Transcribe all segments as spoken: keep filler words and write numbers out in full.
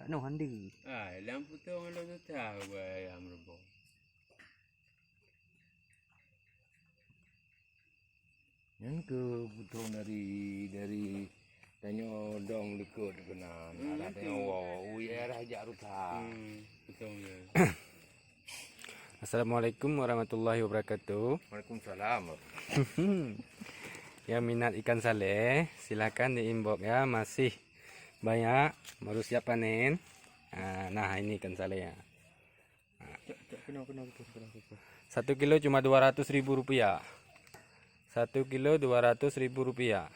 Anu handi. Ah, lam putong lo susah buat ayam rebong. Nyan keu putong dari, dari tanyoe dong likot keunan. Hmm, arah tanyoe woe, ui, arah jak rusa. Hmm, putong ya. Assalamualaikum warahmatullahi wabarakatuh. Waalaikumsalam. Yang minat ikan saleh, silahkan di inbox ya, masih banyak, baru siap panen. Ah, nah, ini ikan saleh ya. Cok, cok, kena, kena, kena, kena, kena. Satu kilo cuma dua ratus ribu rupiah. Satu kilo dua ratus ribu rupiah.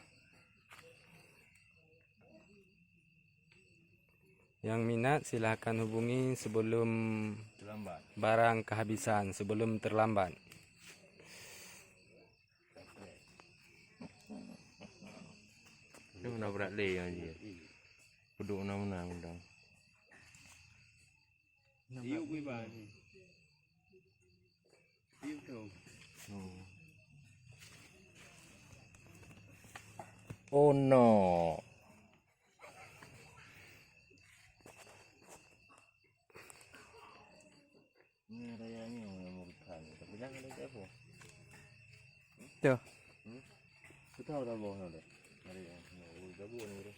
Yang minat silahkan hubungi sebelum Terlambat. Barang kehabisan, sebelum terlambat. Ni mana berat lé yang dia. Duduk mana-mana undang. Yuk bui ba ni. Yuk tu. Oh. Oh no. Ni raya ni yang murkan. Tapi jangan ada apa. Tuh. Hmm? Kita udah bawa dah. Hari yang mau gabung ni.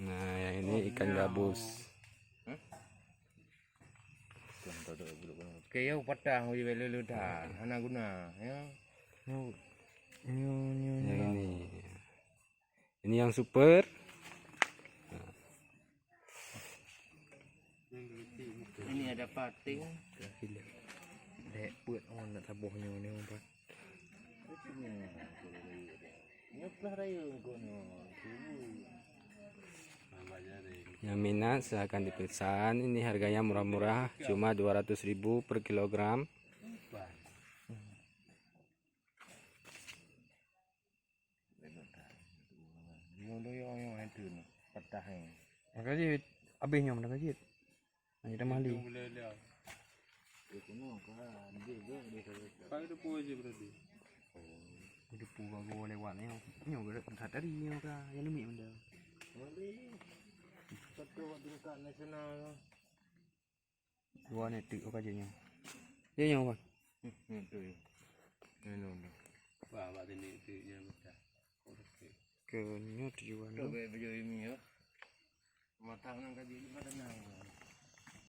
Nah, yang ini ikan gabus. Hah? Keu yau patah, uji bèk lé-lé that. Hana guna, ya. Nyoe, nyoe, nyoe, yang nyoe. Ini. Ini yang super. Ini ada pating. Dek peuet on nak taboh nyoe, nyoe, Pak. Yang minat silahkan dipesan. Ini harganya murah-murah, cuma dua ratus ribu per kilogram. Patah ni. Maka jeuet, habéh nyoe maka jeuet. Hanya dah mali. Depu bagoe lewat ni. Nyoe gerak that tadi nyoe ka. Yang lumi benda. Dua ni tik ka je nyoe. Ye nyoe kan. Hmm, tu ya. Ni, ni, ni. Wah, bak sini tik je mata. Ke nyoe tujuan tu. Baju ini ya. Matang nang kaji di badan nang.